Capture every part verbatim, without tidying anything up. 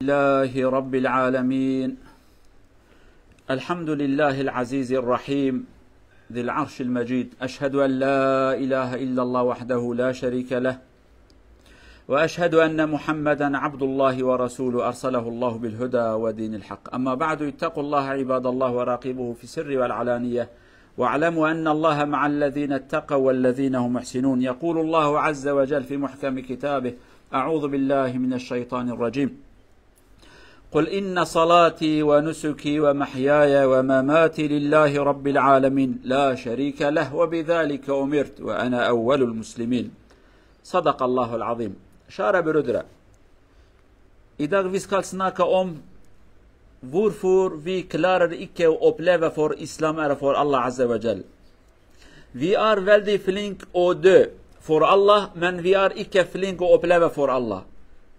لله رب العالمين. الحمد لله العزيز الرحيم ذي العرش المجيد. أشهد أن لا إله إلا الله وحده لا شريك له، وأشهد أن محمدا عبد الله ورسوله أرسله الله بالهدى ودين الحق. أما بعد، اتقوا الله عباد الله وراقبوه في السر والعلانية، واعلموا أن الله مع الذين اتقوا والذين هم محسنون. يقول الله عز وجل في محكم كتابه: أعوذ بالله من الشيطان الرجيم. قل إن صلاتي ونسكي ومحياي ومماتي لله رب العالمين لا شريك له وبذلك أمرت وأنا أول المسلمين. صدق الله العظيم. Şara bürüdüre. Îdag vî skal sinaka om vûr fûr vî klarer ikke û opleve for Îslam ere for Allah Azze ve Cel. We are welding flink o dö for Allah, men we are ikke flink o opleve for Allah.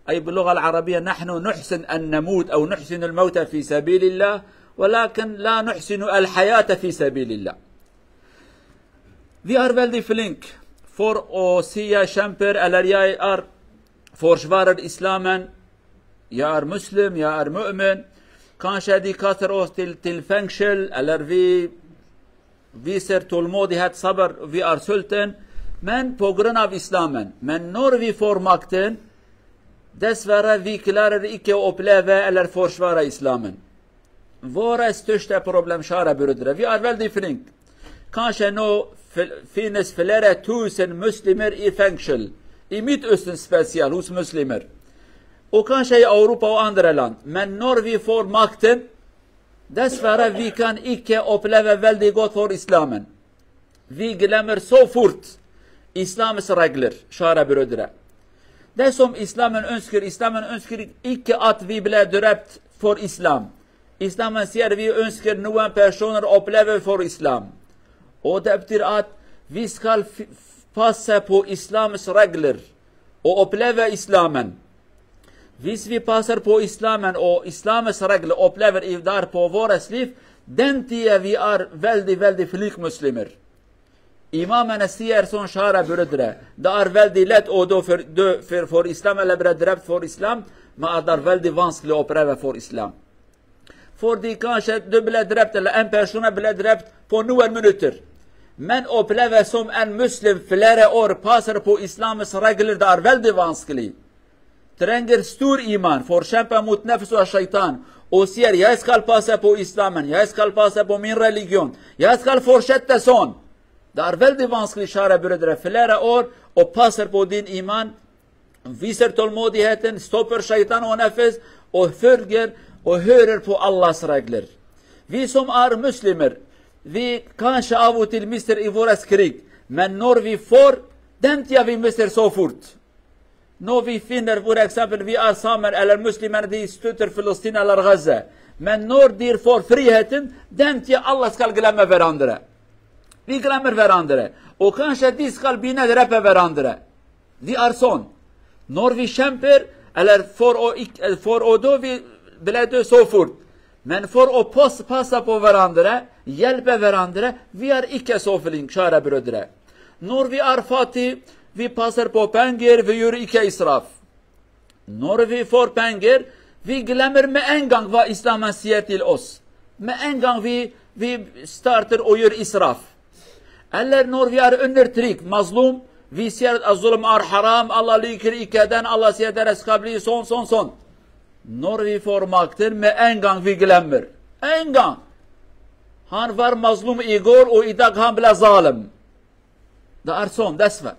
Ey bi lugal arabiye: nahnu nuhsin en nemut ew nuhsinul mewte fi sebilillah, welakin la nuhsinu el hayate fi sebilillah. We are welding flink for o siya şemper eler ya ar forşvarer Îslamen, ya ar muslim, ya ar mu'min. Kanşe dî kater os til, til fengşil, eler vî, vî ser tolmodî het saber vî ar sulten. Men pogrinav Îslamen. Men nor vî formakten. Des vere vî klarer ikke opleve eler forşvara Îslamen. Vore stuşte problem şare bürüdre. We are welding flink. Kanşe no fil-, finis filere tusen muslimer i fengşil. I mit östen spezial hus muslimer. O kanşe i Europa o andere land. Men nor vî formakten. Des vere vî kan ikke opleve welding got for Îslamen. Vî gilemir sofort Îslam is reglir şare bürüdüre. Desom Îslamen önskir, Îslamen önskir ikke at vî bile dörept for Îslam. Îslamen siyer vî önskir nuwen personer opleve for Îslam. O deptir at vî skal fi-, passe po Îslam is reglir. O opleve Îslamen. Vîs vî paser po Îslamen o Îslam is regli oplever îvdar po vor eslîf, dentiye vî ar welding welding flink muslimir. Îmamene siyer son şare bürüdre. Da ar welding let o do fir, do fir for Îslam ele bire dirept for Îslam, ma ar dar welding vanskli opreve for Îslam. For dî kanşe du bile dirept ele en persona bile dirept po nuwen minutir. Men opleve som en muslim flere or paser po Îslam is reglir da ar welding vanskli. Trengir stûr îman, forşempe mût nefs û şeytan, û siyer ya eskal pase po Îslamen, ya eskal pase po min religyon, ya eskal forşet te son. Dar vel di vanskli şare bürüdre filere or, o paser po din îman, vîser tolmodî hetin, stoper şeytan o nefs, o hürgir, o hürür po Allah sreglir. Vî som ar muslimir, vî kanşe avutil mister ivores krik, men nor vî for, dentiya vî mister sofurt. No vî fîner, for example, vî ar samer eler muslimen dî stütür Filistin eler Gaza. Men nor dir for frî hetin, dentiye Allah skal gileme verandire. Vî gilemer verandire. O kanşe dî skal bîne direpe verandire. Vî arson. Nor vî şemper, eler for o ik, for o do vî bile do sofurt. Men for o pos pasa po verandire, yelpe verandire, vî ar ikke sofling şare bürüdire. Nor vî ar fati, vî paser po pengir, vî yur ikke israf. Nor vî for pengir, vî gilemir me engang va Îslamen siyetil os. Me engang vî, vî starter o yur israf. Eller nor vî ar ünir trik, mazlum, vî siyer a zulm ar haram, Allah li kir ikeden, Allah siyer deres kabli son, son, son. Nor vî for maktir me engang vî gilemir. Engang. Han var mazlum igor o idak han bile zalim. Da arson, des ver.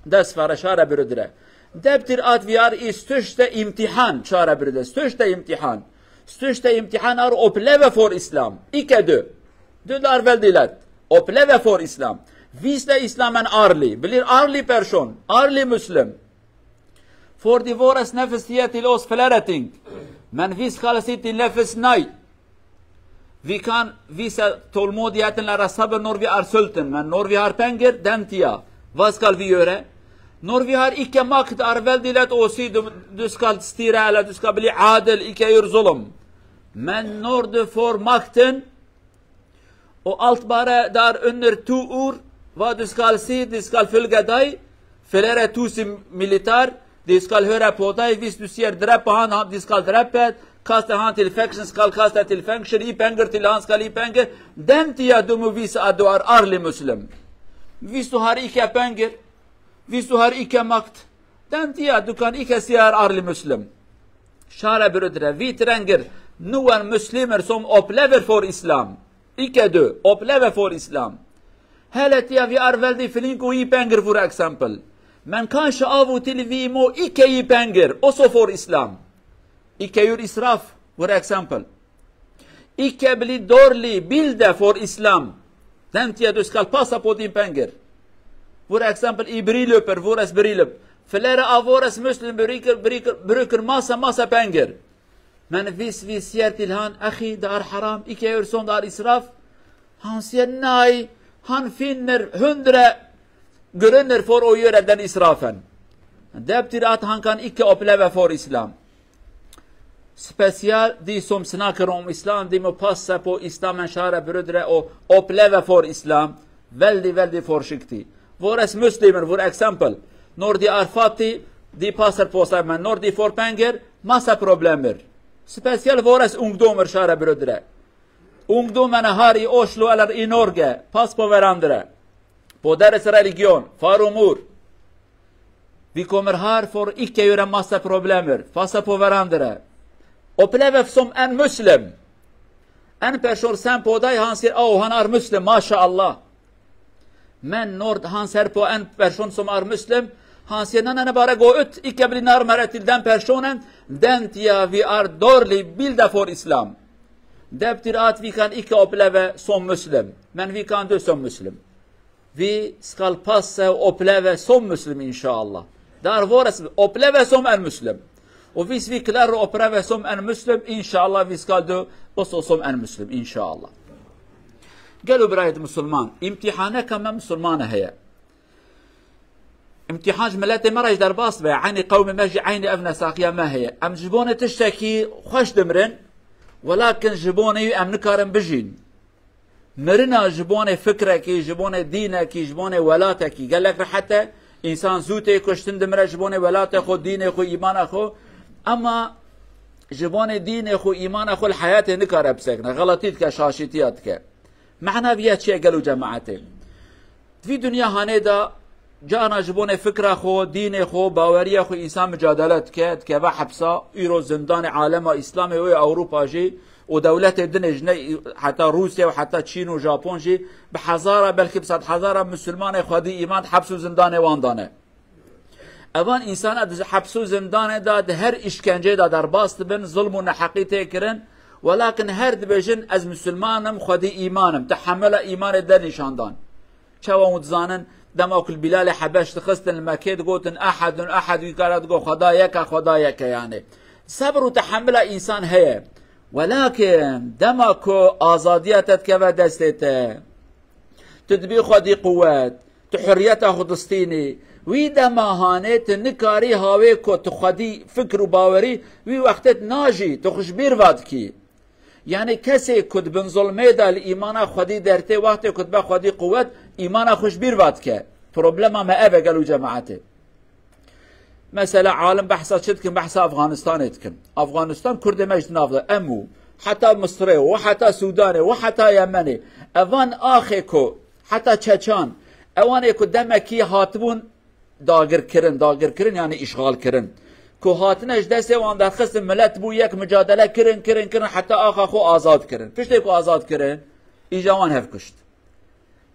Des ver şare bürüdüre. Deptir at vî ar î stuşte imtihan şare bürüdüre. Stuşte imtihan. Stuşte imtihan ar opleve for Îslam. Ikke dü. Dü dar vel dilet. Opleve for Îslam. Vîste Îslamen arli. Bilir arli perşon. Arli muslim. For di vores nefis tiye til os flereting. Men vîs kalesi ti nefis nay. Vî kan, vî se tolmodiyetin la ra sabir nor vî arsultin. Men nor vî har pengir, dentiya. Vaskal vî yöre. Nor vî har ikke makt arvel dilet osi du-, duskal stire, la duskal bili adil, ikke yur zulum. Men nor du for maktin, o alt bare dar ünir tu ur, va duskal si, duskal fülge day, filere tu si militar, Dîskal höre podayê vîst û sîyer direp han, han dîskal direp pet, kaste han til function, skal kaste til function, î pengir til han skal î pengir, den tiya dum û vîst a duar arli muslim. Vîst û har îke pengir, vîst û har îke makt, den tiya dukan îke sîyer arli muslim. Şare birudre, vî trengir, nuwen muslimir som oplever for Islam. Îke du, oplever for Islam. Hele tiya vî ar veldî filînk û î pengir vur example. Men kan şi av û til vî mo îke î pengir, oso for Islam. Îke yur israf, vur example. Îke bilî dorlî, bilde for Islam. Den tiya du skal pasa podîn pengir. Vur example, î birî löper, vur es birî löp. Filere avor es muslim birîkir, birîkir, birîkir, masa, masa pengir. Men vîs vîs siyer til han, exî, dar heram, îke yur son dar israf. Han siyer nay, han finner, hundre, gürünner for o yöre den israfen. Deptir at hankan îke opleve for Islam. Spesyal dî som sinakirom Islam, dî mo pas sepo Islam en şare birudre o opleve for Islam, veldî, veldî for şiktî. Vores muslimir, vur example. Nor dî arfati, dî paser posa men, nor dî for pengir, masa problemir. Spesyal vores ungdomir şare birudre. Ungdomene har î Oslo eller î Norge, pas poverandire. Poderes religion, far umur. Vî komir har for îke yure masa problemir, fasa poverandire. Opleve som en muslim. En perşor sen poday han sir au han ar muslim, maşallah. Men nord han ser po en person som ar muslim, han sir nana ne bare go ut, îke bilî nar mere til den personen, den tiya vî ar dorlî bilde for Islam. Deptir at vî kan îke opleve som muslim. Men vî kan du som muslim. Vî skal passe opleve som muslim inşallah. Dar vores opleve som en muslim. O vîs vî klar opreve som en muslim inşallah, vî skal du oso som en muslim inşallah. Gelo birayet musulman, îmtîhaneke me musulmane heye. Îmtîhan ji miletê me re jî derbas be, eynî qewmê me jî eynî ev nesaxiya me heye. Em ji bonê tiştekî xweş dimirin, welakin ji bonê wî em nikarin bijîn. Mirina ji bonê fikrekî, ji bonê dînekî, ji bonê welatekî gelek rehet e. Însan zû tê kuştin, dimire ji bonê welatê xwe, dînê xwe, îmana xwe. Ema ji bonê dînê xwe, îmana xwe li heyatê nikare bisekine. Xeletî dike, şaşîtiya dike. Mehna viya çi ye gelo cemaetê? Di vî dinya hanê de carna ji bonê fikra xwe, dînê xwe, baweriya xwe însan micadele dike, dikeve hepsa. Îro zindanê alema Îslamê û yê Ewropa jî û dewletê dinê ji ne heta Rûsya û heta Çîn û Japon jî bi hezara, belkî bi sed hezara misilmanê xwedî îman di heps û zindanê wan de ne. Evan însana di heps û zindanê de di her îşkenceyê de derbas dibin, zilm û neheqî tê kirin. Welakin her dibêjin, ez misilman im, xwedî îman im, tehemula îmanê de nîşan dan. Çawa hûn dizanin, dema ku li Bîlalê Hebeş dixistin li Mekê digotin, "Ehedun ehed", wî kara digot, "Xweda yek e, Xweda yek e", yanî. Sebir û tehemula însan heye. Welakin dema ku azadiya te dikeve destê te, tu dibî xwedî quwet, tu hurriyeta xwe distînî, wî dema hanê tu nikarî hawê ku tu xwedî fikr û bawerî, wî wextê tu najî, tu xwe ji bîr va dikî. Yanî kesê ku di bin zulmê de li îmana xwedî dertê, wextê ku dibe xwedî quwet, îmana xwe ji bîr va dike. Problema me ev e gelo cemaetê. Mesela alim behsa çi dikin? Behsa Afganistanê dikin. Afganistan Kurdê me ji di nav de, em û heta Misirê û heta Sûdanê û heta Yemenê. Evan axê ku heta Çeçan, ewanê ku demekî hatibûn dagirkirin, dagirkirin yani işgal kirin. Ku hatine ji destê wan derxistin, milet bû yek, micadele kirin, kirin, kirin, heta axa xwe azad kirin. Piştê ku azad kirin, îja wan hev kuşt.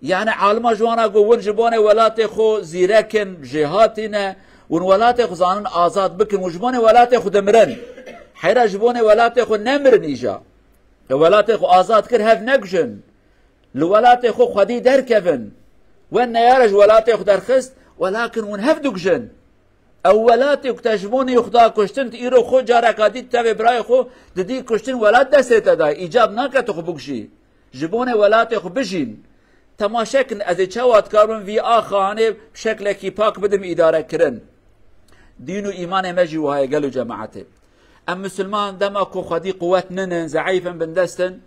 Yani alima ji wana got, "Win ji bonê welatê xwe zîrek in, jêhatî ne, win welatê xwe zanin azad bikin, win ji bonê welatê xwe dimirin. Heyra ji bonê welatê xwe nemirin îja. E, welatê xwe azad kir, hev nekujin. Li welatê xwe xwedî derkevin." Wen neyare ji welatê xwe derxist, welakin win hev dikujin. Ew welatê ku te ji bo nî Xuda kuştin, tu îro xwe careka dî tevê birayê xwe didî kuştin, welat destê te dayê. Îcab nake tu xwe bikujî. Ji bonê welatê xwe bijîn. Temaşe kin, ez ê çawa dikarim vî axa hanê bi şeklekî pak bidim îdarekirin. Dîn û îmanê me jî wiha ye gelo cemaetê. Em misilman dema ku xwedî quwet ninin, zeîf in, bindest in,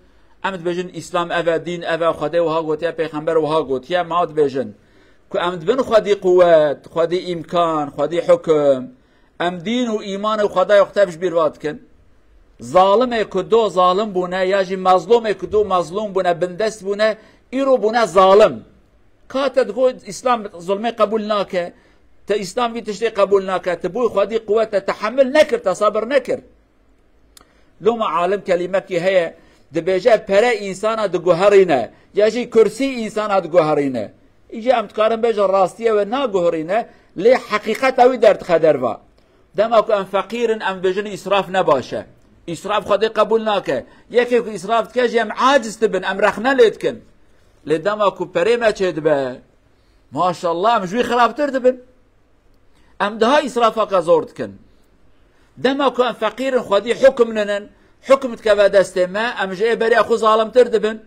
em dibêjin, Îslam ev e, dîn ev e, Xwedê wiha gotiye, Pêxember wiha gotiye, ma dibêjin ku em dibin xwedî quwet, xwedî îmkan, xwedî hukum, Em dîn û îman û Xwedayê xwe tev ji bîr va dikin. Zalimê ku do zalim bûne ya jî mezlûmê ku do mezlûm bûne, bindest bûne, îro bûne zalim. Ka te digot Îslam zulmê qebûl nake, te Îslam vî tiştê qebûl nake, tu bû xwedî quwet te tehemil nekir, te sabir nekir. Loma alim kelîmekî heye, dibêje pere însana diguherîne, ya jî kursî însana diguherîne. Îca em dikarin bêjin rastiye we naguherîne, lê heqîqeta wî derdixe derva. Dema ku em feqîr in, em dibêjin îsraf ne baş e. Îsraf Xwedê qebûl nake. Yekê ku îsraf dike jî em aciz dibin, em rexne lê dikin. Lê dema ku perê me çêdibe, maşallah, em ji wî xirabtir dibin. Em daha îsrafaka zor dikin. Dema ku em feqîr in, xwedî hukm ninin, hukm dikeve destê me, em ji ê beriya xwe zalimtir dibin.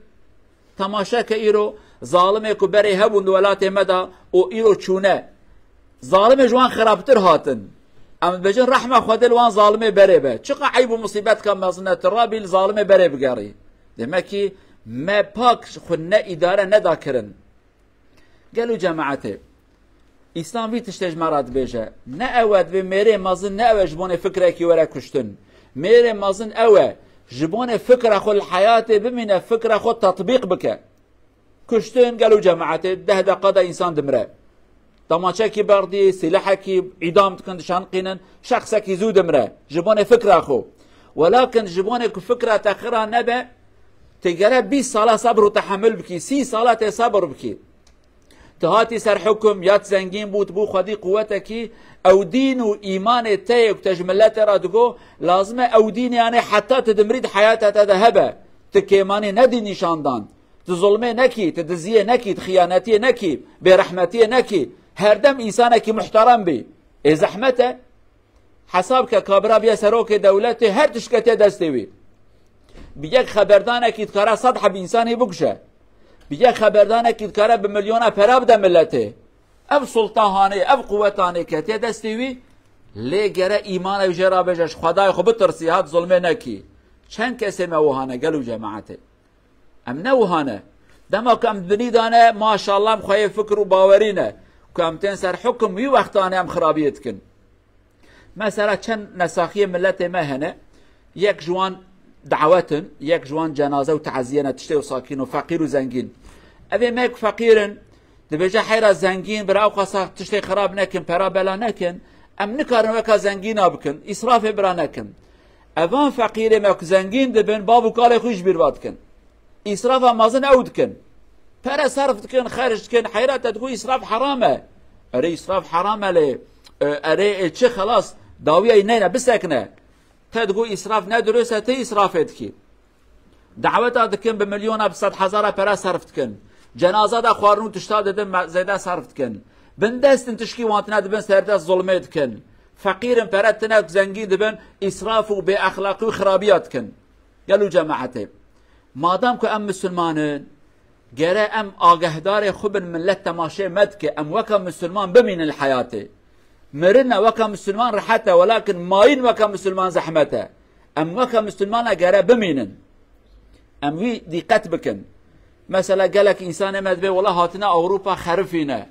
Temaşe ke îro zalimê ku berê hebûn di welatê me de û îro çûne. Zalimê ji wan xirabtir hatin. Em dibêjin rehma Xwedê li wan zalimê berê be. Çiqa eyb û musîbetka mezin e, tu rabî li zalimê berê bigerî. Demek ki me pak xwe ne îdare neda kirin. Gelo cemaetê, Îslam vî tiştê ji me re dibêje. Ne ew e divê mêrê mezin, ne ew e ji bonê fikrekî were kuştin. Mêrê mezin ew e, ji bonê fikra xwe li heyatê bimîne, fikra xwe tetbîq bike. Kuştin, gelo cemaetê, deh deqa de însan dimire. Tamaçekî berdî, silahekî îdam dikin, dişanqînin, şexsekî zû dimire. Ji bonê fikra xwe. Welakin ji bonê ku fikra te xira nebe, tê gere bîst sala sebr û tehemil bikî, sî sala tê sebr bikî. Tu hatî ser hukm, ya tu zengîn bû, tu bû xwedî quwetekî, ew dîn û îmanê te yê ku te ji miletê re digo, lazim e ew dînê yanê heta tu dimirî di heyata te de hebe. Tu kêmanî nedî nîşan dan. Tu zulmê nekî, tu diziyê nekî, tu xiyanetiyê nekî, bêrehmetiyê nekî. Herdem însanekî muhterem bî. Ê zehmet e. Hesab ke kabira biye serokê dewletê, her tişt ketiye destê wî. Bi yek xeberdanekî dikare sed heb însanî bikuje. Bi yek xeberdanekî dikare bi milyona pera bide miletê. Ev sulta hanê, ev quweta hanê ketiye destê wî, lê gere îman ew jê re bêje, ji Xwedayê xwe bitirsî, hat zulmê nekî. Çend kesê me wiha ne, gelo cemaetê? Em ne wiha ne. Dema ku em di binî de ne, maşallah, em xweyê fikr û bawerî ne. Ku em tên ser hukm, wî wextanê em xirabiyê dikin. Mesela çend nesaxiyê miletê me hene, yek ji wan dawet in, yek ji wan cenaze û teziye ne, tiştê wisa kîn û feqîr û zengîn. Evê me ku feqîr in, dibêje heyra zengîn, bira ew qasa tiştê xirab nekin, pera bela nekin, em nikarin weka zengîna bikin, îsrafê bira nekin. Evan feqîrê me ku zengîn dibin, bav û kalê xwe ji bîr va dikin. Îsrafa mezin ew dikin. Pere serf dikin, xerc dikin, heyra te digo îsraf heram e. Erê îsraf heram e lê, e, erê, e, çi xelas, dawiya neyne, bisekine. Te digo îsraf ne dirust e, tu îsrafê dikî. Daweta dikin, bi milyona, bi sed hezara pere serf dikin. Cenaza de xwarin û tişta didin, me-, zêde serf dikin. Bindestin tişkî wan tine dibin, serdest zulmê dikin. Feqîrin, pere tine zengîn dibin, îsraf û bêexlaqî û xirabiya dikin. Gelo cemaetê, madem ku em misilman in, gere em agehdarê xwe bin, milet temaşê me dike, em weka misilman bimînin li heyatê. Mirine weka misilman rehet e, welakin mayîn weka misilman zehmet e. Em weka misilmana gere bimînin. Em wî dîqet bikin. Mesela gelek însanê me dibê, wela hatine Ewropa xerifîne.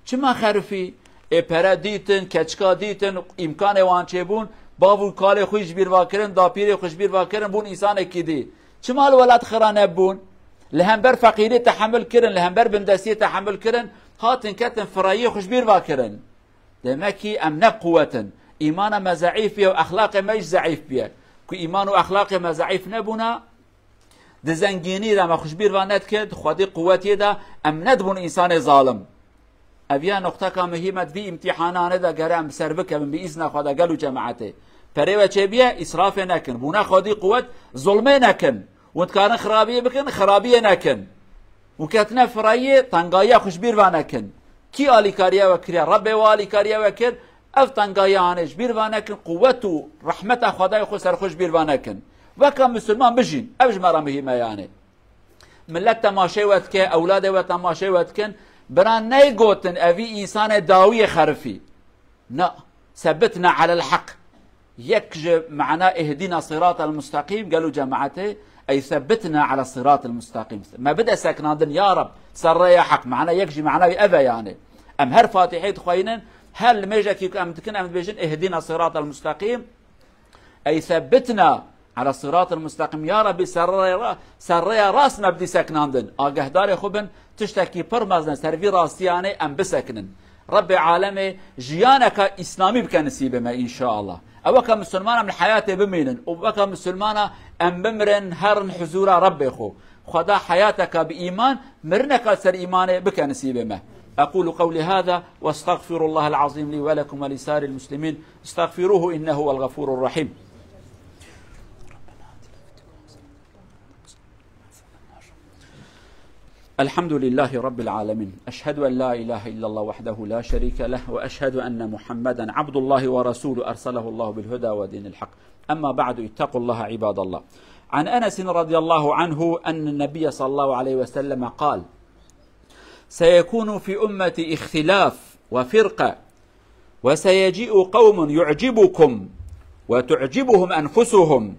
Çima xerifî? Ê pere dîtin, keçika dîtin, îmkanê wan çêbûn, bav û kalê xwe ji bîr va kirin, dapîrê xwe ji bîr va kirin, bûn însanekî dî. Çima li welat xira nebûn? Li hember feqîrî tehemil kirin, li hember bindestiyê tehemil kirin, hatin ketin firayiyê xwe ji bîr va kirin. Demek ki em ne quwet in. Îmana me zeîf biye û exlaqê me jî zeîf biye. Ku îman û exlaqê me zeîf nebûna, di zengînî de me xwe ji bîr va nedike, di xwedî quwetiyê de em nedibûn însanê zalim. Ev ya noqteka muhîm e, di vî îmtîhananê de gere em bi ser bikevin bi îzna Xwe de gel û cemaetê. Perê we çêbiye, îsrafê nekin. Bûne xwedî quwet, zulmê nekin. Hûn dikarin xirabiyê bikin, xirabiyê nekin. Hûn ketine firayiyê, tengayiya xwe ji bîr va nekin. Kî alîkariya we kiriye? Rebbê we alîkariya we kir. Ev tengayiya hanê ji bîr va nekin. Quwet û rehmeta Xwedayê xwe ser xwe ji bîr va nekin. Weka misilman bijîn. Ev ji me re muhîm e yanê. Milet temaşê we dike, ewladê we temaşê we dikin. Bira neygotin evî însanê dawiyê xerifî. Na, sebitna alel heq. Yek ji mana ihdina siratal mustaqîm, gelo cemaetê, ey sebitna ala siratal mustaqîm. Me bide seknandin, ya Reb, ser rêya heq. Mana yek ji mana wî ev e yani. Em her Fatihê dixweynin, Her limêjekî ku em dikin, em dibêjin, "Ihdina siratal mustaqîm", ey sebbitna ala siratal mustaqîm. Ya Rebî, ser rêya ra-, ser rêya rast me bidî sekinandin. Agehdarê xwe bin, tiştekî pir mezin e, ser vî rastiyanê em bisekinin. Rebbê alemê jiyaneka îslamî bike nisîbê me, înşaallah. Ew weke misilman em li heyatê bimînin û weke misilmana em bimirin, herin huzûra Rebbê xwe. Xweda heyateka bi îman, mirineka ser îmanê bike nisîbê me. أقول قولي هذا وأستغفر الله العظيم لي ولكم ولسائر المسلمين، استغفروه إنه هو الغفور الرحيم. الحمد لله رب العالمين. أشهد أن لا إله إلا الله وحده لا شريك له، وأشهد أن محمدا عبد الله ورسوله أرسله الله بالهدى ودين الحق. أما بعد، اتقوا الله عباد الله. عن أنس رضي الله عنه أن النبي صلى الله عليه وسلم قال: سيكون في أمتي اختلاف وفرقة، وسيجيء قوم يعجبكم وتعجبهم أنفسهم،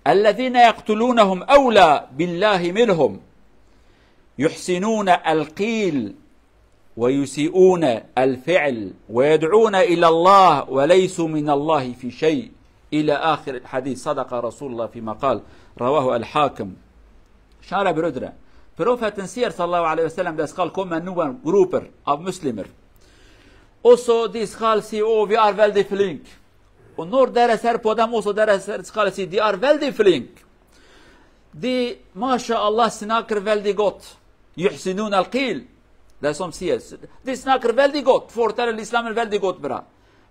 الذين يقتلونهم أولى بالله منهم، يحسنون القيل ويسيئون الفعل، ويدعون إلى الله وليسوا من الله في شيء، إلى آخر الحديث. صدق رسول الله فيما قال. رواه الحاكم. Şare birodire. Profetin siyer sallallahu aleyhi ve sellem des qal kom men nuben gruper av muslimer. Oso dis qal si o, "We are very flink." O nor dere ser podem, oso dere ser qal si, "They are very flink." Di maşallah sinakir veldi got. Yuhsinun el qil. Desom siyer. Di sinakir veldi got. Fortel el İslam el veldi got bira.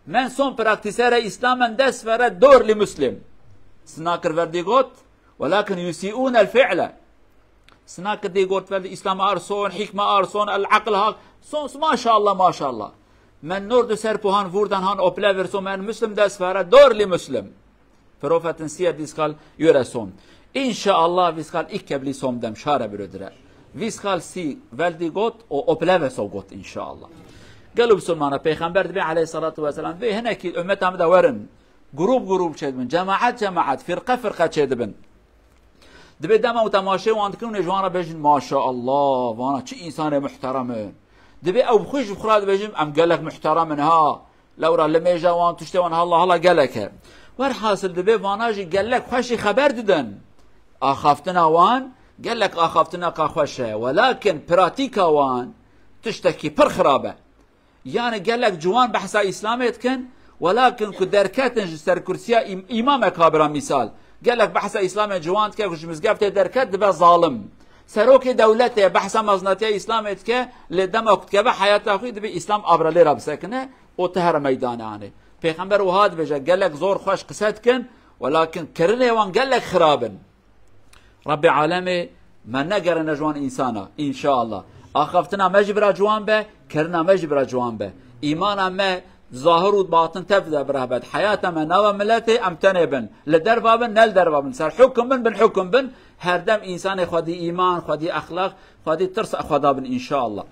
Men son praktisere İslamen des vere dor li muslim. Sinakir veldi got. Welakin yusiun el fi'le. Sinakir di got veldi İslam arson, hikme arson, el aql hak. Son maşallah, maşallah. Men nor du ser pohan vurdan han ople verso men muslim des vere dor li muslim. Profetin siyer diskal yöre som. İnşallah viskal ilk kebli som dem şare bürüdüre. Viskal si veldi got o opleve so got inşallah. Gelo Müslümana Peygamber dibe aleyhissalatu vesselam ve hene ki ümmeta mi de verin. Grup grup çedbin, cemaat cemaat, firqa firqa çedbin. Dibe dema û temaşê wan dikin û ji wan re bêjin, "Maşallah, vana çi insanê muhterem in." Dibe ew xwe ji xwe re dibêjin, "Em gelek muhterem in ha." Lewra limêja wan, tiştê wan, hala hala gelek e. Werhasil dibe vana jî gelek xweşî xeber didin. Axaftina wan gelek axaftineka xweş e. Welakin pratîka wan tiştekî pir xirab e. Yani gelek ciwan behsa Îslamê dikin, welakin ku derketin ji ser kursiya îm-, îmamek ha bira mîsal. Gelek behsa Îslamê ciwan dike ku ji mizgeftê derket dibe zalim. Serokê dewletê behsa mezinatiya Îslamê dike, lê dema ku dikeve heyata xwe dibe Îslam abra lê re bisekine û ti here meydanê anê. Pêxember wiha dibêje, gelek zor xweş qise dikin, welakin kirinê wan gelek xirab in. Rebbê alemê me negerine ji wan însana, înşallah. Axaftina me jî bira ciwan be, kirina me jî bira ciwan be. Îmana me zahir û batin tev de bi rehbet. Heyata me nava miletê em tenê bin. Li derva bin, ne li derva bin. Ser hukum bin, bin hukum bin. Her dem însanê xwedî îman, xwedî exlaq, xwedî tirsa Xweda bin, înşallah.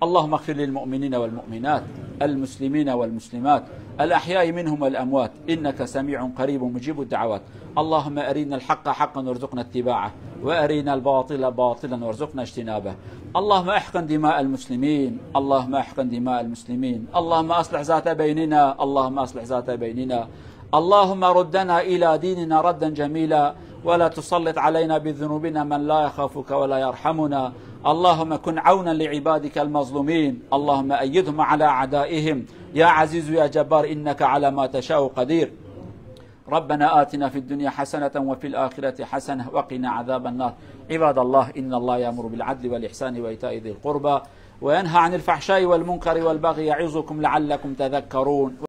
اللهم اغفر للمؤمنين والمؤمنات، المسلمين والمسلمات، الأحياء منهم والأموات، إنك سميع قريب مجيب الدعوات. اللهم أرنا الحق حقا وارزقنا اتباعه، وأرنا الباطل باطلا وارزقنا اجتنابه. اللهم احقن دماء المسلمين، اللهم احقن دماء المسلمين، اللهم أصلح ذات بيننا، اللهم أصلح ذات بيننا. اللهم ردنا إلى ديننا ردا جميلا، ولا تسلط علينا بذنوبنا من لا يخافك ولا يرحمنا. اللهم كن عونا لعبادك المظلومين. اللهم أيدهم على أعدائهم. يا عزيز يا جبار، إنك على ما تشاء قدير. ربنا آتنا في الدنيا حسنة وفي الآخرة حسنة وقنا عذاب النار. عباد الله، إن الله يأمر بالعدل والإحسان وإيتاء ذي القربى وينهى عن الفحشاء والمنكر والبغي يعظكم لعلكم تذكرون.